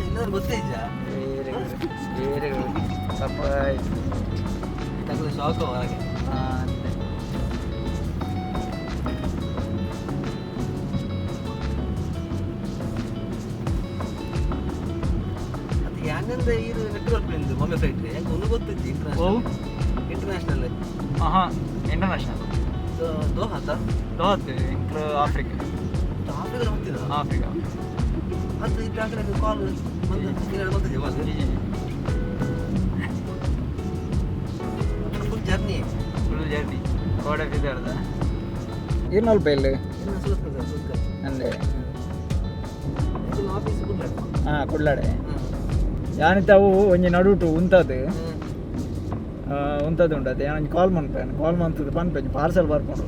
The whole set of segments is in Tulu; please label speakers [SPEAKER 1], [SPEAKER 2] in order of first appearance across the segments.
[SPEAKER 1] ಇಲ್ಲ ಗೊತ್ತೇ
[SPEAKER 2] very good, very good. Surprise.
[SPEAKER 1] ತಗಲು ಶಾಕ್ ಹೊರಗೆ. ಅದು ಯಾನಂದ ಇದು ನೆಟ್ವರ್ಕ್ ನಿಂದು ಬಾಂಬೆ ಫ್ಲೈಟ್ ಹೆಂಗೆ ಒಂದು ಗೊತ್ತಿತ್ತು?
[SPEAKER 2] ಓ.
[SPEAKER 1] International, international.
[SPEAKER 2] ಆಹಾ, ಇಂಟರ್ನ್ಯಾಷನಲ್.
[SPEAKER 1] ದೋಹಾತ?
[SPEAKER 2] ದೋಹತ್ ಇಂಕ್ಲು ಆಫ್ರಿಕಾ.
[SPEAKER 1] ಆಫ್ರಿಕಾ ಹೋಗ್ತಿದ್ದ?
[SPEAKER 2] ಆಫ್ರಿಕಾ.
[SPEAKER 1] ಅದು ಈ ಕಾಲ್ ಬಂದು ಬಂದಿದೆ call. Full journey.
[SPEAKER 2] Full journey ಕೋಡೆ ಬಿದ್ದಾಡ್ದ ಇರ್ನಲ್ಪ ಇಲ್ಲಿ.
[SPEAKER 1] ಇನ್ನು ಸುರತ್ಕಲ್ ಸರ್, ಸುರತ್ಕಲ್.
[SPEAKER 2] ಅಂದೆ.
[SPEAKER 1] ಇದು ಆಫೀಸ್ ಕುಡ್ಲ.
[SPEAKER 2] ಹಾಂ, ಕುಡ್ಲಾಡೆ. ಯಾನಿತ ಅವು ಒಂಜಿ ನಡುಟು ಉಂತದು ಉಂತದು ಉಂಟು. ಅದು ಒಂಜಿ ಕಾಲ್ ಮನ್ಪೇನು, ಕಾಲ್ ಮಂತದ್ದು ಪನ್ಪೆ, ಪಾರ್ಸಲ್ ಬರ್ಕೊಂಡು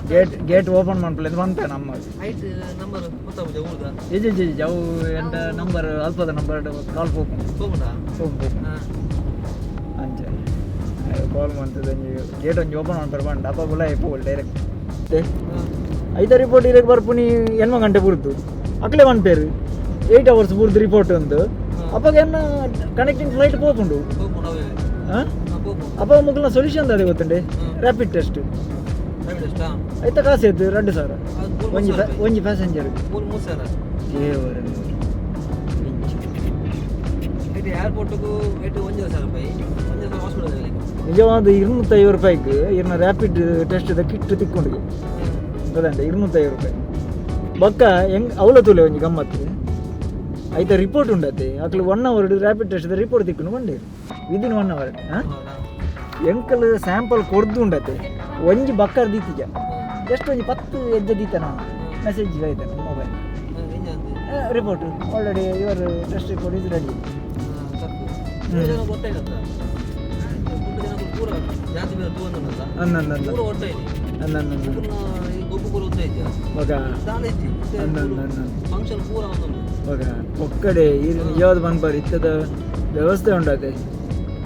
[SPEAKER 2] ಗೇಟ್ ಗೇಟ್ ಓಪನ್ ಮನ್ಪಲೆ ಪನ್ಪೆ ನಮ್ಮ.
[SPEAKER 1] Height number ಗೊತ್ತಾಗುದ ಊರ್ದ?
[SPEAKER 2] ಇಜಿ ಇಜಿ ಇಜಿ, ಅವು ಎಂತ ನಂಬರ್, ಅಲ್ಪದ ನಂಬರ್ ಕಾಲ್ ಪೋಪುಂಡು.
[SPEAKER 1] ಹೋಗುಣ.
[SPEAKER 2] ಪೋಪು ಪೋಪು. ಅಂಚೆ ಕಾಲ್ ಮಂತದ್ದು ಒಂಜಿ ಗೇಟ್ ಒಂಜಿ ಓಪನ್ ಮನ್ಪರೆ ಪಂಡ ಅಪ್ಪ ಬುಲ ಪೋಲ್ ಡೈರೆಕ್ಟ್. ಐತ ರಿಪೋರ್ಟ್ ಇರಕ್ಕೆ ಬರ್ಪುನಿ 8 ಗಂಟೆ ಪುರ್ತು. ಅಕ್ಲೆ ಪನ್ಪೇರು 8 ಅವರ್ಸ್ ಪೂರ್ತಿ ರಿಪೋರ್ಟ್ ಒಂದು. ಅಪ್ಪಾಗ ಎನ್ನ ಕನೆಕ್ಟಿಂಗ್ ಫ್ಲೈಟ್ ಪೋಪುಂಡು.
[SPEAKER 1] ಹೋಗುಣ ಅವೇ.
[SPEAKER 2] ಹಾಂ.
[SPEAKER 1] ಹೋಗು.
[SPEAKER 2] ಅಪ್ಪ ಮುಗ್ಲ ಸೊಲ್ಯೂಷನ್ ದಾದೆ ಗೊತ್ತುಂಡೆ? Rapid test.
[SPEAKER 1] ಪ್ರೈವೇಟ್ ಅಷ್ಟಾ?
[SPEAKER 2] ಐತ ಕಾಸು ಆಯ್ತು? 2000.
[SPEAKER 1] ಅದು
[SPEAKER 2] ಒಂಜಿ ಒಂಜಿ ಪ್ಯಾಸೆಂಜರ್.
[SPEAKER 1] 3 3 ಸಾವಿರ.
[SPEAKER 2] ದೇವರ.
[SPEAKER 1] ಇದು ಏರ್ಪೋರ್ಟ್ಗೂ ಏಟು? 1,500 ರೂಪಾಯಿ, 1,500 ಹಾಸ್ಪಿಟಲ್.
[SPEAKER 2] ನಿಜವಾದ 250 ರೂಪಾಯಿಗೆ ಇರ್ನ ರ್ಯಾಪಿಡ್ ಟೆಸ್ಟ್ ಕಿಟ್ ತಿಕ್ಕೊಂಡು ಗೊತ್ತಂಟ. 250 ರೂಪಾಯಿ ಬೊಕ್ಕ ಹೆಂಗ್ ಅವಲ ತೂಲೆ ಒಂಜಿ ಗಮ್ಮತ್ತು. ಐತ ರಿಪೋರ್ಟ್ ಉಂಡತೆ. ಅಕ್ಲು 1 ಅವರ್ ರ್ಯಾಪಿಡ್ ಟೆಸ್ಟ್ ರಿಪೋರ್ಟ್ ತಿಕ್ಕೊಂಡು ಬಂಡೇರು ವಿದಿನ್ 1 ಅವರ್. ಹಾಂ, ಎಂಕಲ್ ಸ್ಯಾಂಪಲ್ ಕೊಡ್ದು ಉಂಡತೆ. ಒಂಜಿ ಬಕ್ಕರ್ ದೀತಿಜ. ಜಸ್ಟ್ ಒಂಜಿ 10 ಹೆಜ್ಜೆ ದೀತ. ನಾನು message ಆಯ್ತಾನೆ mobile, report already, your test report is ready.
[SPEAKER 1] ಜನ ಗೊತ್ತಾಯ್ತಂತ ಜನ ಪೂರ ಜಾತಿ ಬೇರೆ ತೂವನ್ನಲ್ಲ.
[SPEAKER 2] ಅನ್ನ.
[SPEAKER 1] ಪೂರ ಒಟ್ಟಾಯ್ತು.
[SPEAKER 2] ಅನ್ನ.
[SPEAKER 1] ಈ ಗೊಬ್ಬು ಪೂರ ಒತ್ತಾಯ್ತು.
[SPEAKER 2] ಮಗ.
[SPEAKER 1] ದಾಲ ಇಜ್ಜಿ.
[SPEAKER 2] ಅನ್ನ ಅನ್ನ.
[SPEAKER 1] ಫಂಕ್ಷನ್ ಪೂರ ಒಂದೊಂದು.
[SPEAKER 2] ಮಗ ಒಕ್ಕಡೆ ಈರ್ ನಿಜವಾದ ಪನ್ಪರ್ ಇತ್ತದ ವ್ಯವಸ್ಥೆ ಉಂಡತೆ.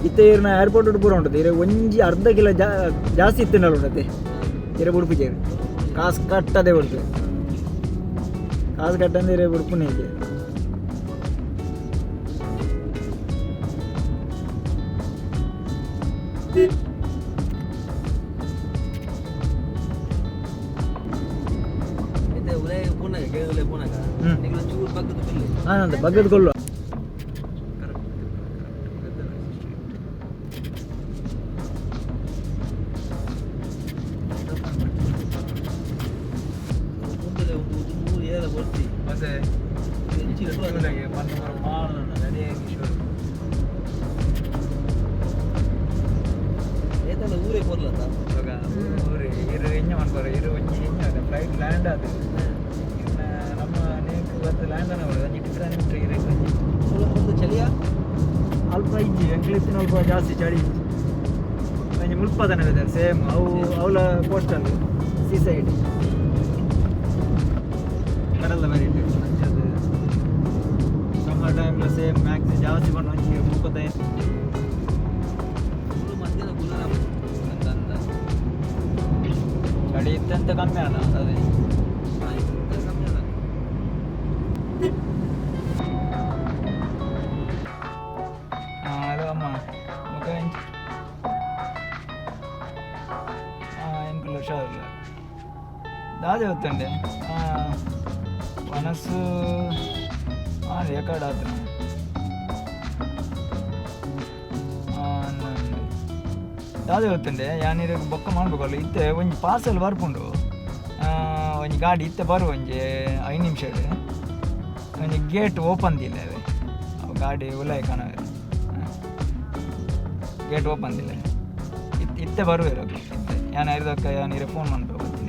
[SPEAKER 2] ಇತ್ತೆ ಈರ್ನ ಏರ್ಪೋರ್ಟ್ ಪೂರ ಉಂಟದೆ. ಇರೆ ಒಂಜಿ ಅರ್ಧ ಕಿಲೋ ಜಾಸ್ತಿ ಇತ್ತಿನಲ್ಲ ಉಂಡತೆ. ಇರೆ ಬುಡ್ಪುಜೇರು, ಕಾಸು ಕಟ್ಟದೆ ಬುಡ್ಪೆ. ಕಾಸು ಕಟ್ಟಂದ್ರೆ ಇರೆ ಬುಡ್ಪುನೇ ಇದೆ.
[SPEAKER 1] ಇತ್ತೆ ಉಲೇ ಪೂನಾಗ ಕೇಳಿ ಪೂನಾಗ. ನಿಂಗೆ ಚೂರು ಬಗ್ಗದ ಬಿಲ್ಲು.
[SPEAKER 2] ಹಾಂ, ಬಗ್ಗದ ಕೊಲ್ಲು.
[SPEAKER 1] ಮುಂದೆ ಒಂದು ಮೂರು ಏರ ಬರ್ತಿ.
[SPEAKER 2] ಮತ್ತೆ
[SPEAKER 1] ಏತಲ್ಲ ಊರೇ ಕೊರ್ಲತ್ತ.
[SPEAKER 2] ಇರು ಒಂಜಿ ಫ್ಲೈಟ್ ಲ್ಯಾಂಡ್ ಆದ ಇನ್ನು ನಮ್ಮ ನೇಕ್ ಬತ್ತು ಲ್ಯಾಂಡ್ ಅನ್ನ ಒಂಜಿ ಡಿಫ್ರೆಂಟ್ ಇರಕ್ಕೆ ಒಂಜಿ.
[SPEAKER 1] ಒಂದು ಚಳಿಯ.
[SPEAKER 2] ಅಲ್ಪ ಇಜ್ಜಿ, ಎಂಕ್ಲಿತ್ತಿನ ಅಲ್ಪ ಜಾಸ್ತಿ ಚಳಿ ಇಜ್ಜಿ. ಒಂಜಿ ಮುಲ್ಪದನ ವೆದರ್ ಸೇಮ್. ಅವು ಅವಲ ಕೋಸ್ಟಲ್ ಸೀ ಸೈಡ್ ಕಡಲ ಬರೀಟ್. ಅಂಚದು ಸಮ್ಮರ್ ಟೈಮ್ಲ ಸೇಮ್ ಮ್ಯಾಕ್ಸ್ ಜಾಸ್ತಿ ಬಂದು ಒಂಜಿ 35.
[SPEAKER 1] ಫುಲ್ ಮಧ್ಯಾಹ್ನ ಕುಲ್ಲರ.
[SPEAKER 2] ಅಂತ ಚಳಿ ಇತ್ತಂತ ಕಮ್ಮಿ ಅಲ್ಲ ಅದೇ.
[SPEAKER 1] ಕಮ್ಮಿ ಅಲ್ಲ.
[SPEAKER 2] ಹಲೋ ಅಮ್ಮ, ಮಗ ಎಂಚ? ಹಾಂ, ಎಂಕುಲು ಹುಷಾರಿಲ್ಲ. ದಾದೆ ಗೊತ್ತುಂಡೆ ಮನಸ್ಸು. ಹಾಂ, ರೆಕಾರ್ಡ್ ಆತನ. ಹಾಂ, ದಾದೆ ಗೊತ್ತುಂಡೆ ಯಾನಿರ ಬೊಕ್ಕ ಮಾಡ್ಬೇಕಲ್ಲ. ಇತ್ತೆ ಒಂಜಿ ಪಾರ್ಸೆಲ್ ಬರ್ಪುಂಡು. ಒಂಜಿ ಗಾಡಿ ಇತ್ತೆ ಬರು ಒಂಜಿ 5 ನಿಮಿಷ. ಒಂಜಿ ಗೇಟ್ ಓಪನ್ ದಿಲ್ಲ ಅವೆ. ಅವು ಗಾಡಿ ಉಲಾಯ್ ಕಾಣವೆ. Gate open ದಿಲ್ಲ. ಇತ್ತೆ ಬರುವೆರು ಇತ್ತೆ. ಯಾನ್ ಐರ್ದಕ್ಕ ಯಾನ್ ಇರೆ ಫೋನ್ ಮನ್ಪೆ ಬರ್ತೀನಿ.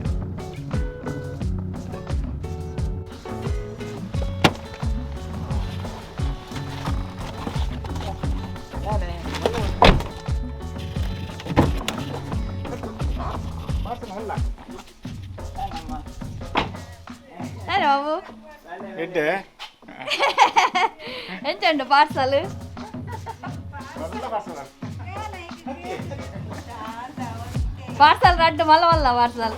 [SPEAKER 3] ಸರಿ ಬಾಬು.
[SPEAKER 4] ಎಡ್ಡೆ.
[SPEAKER 3] ಎಂಚುಂಡು ಪಾರ್ಸಲ್? ಪಾರ್ಸಲ್ ರಡ್ಡು ಮಲ್ಲ ಮಲ್ಲ ಪಾರ್ಸಲ್.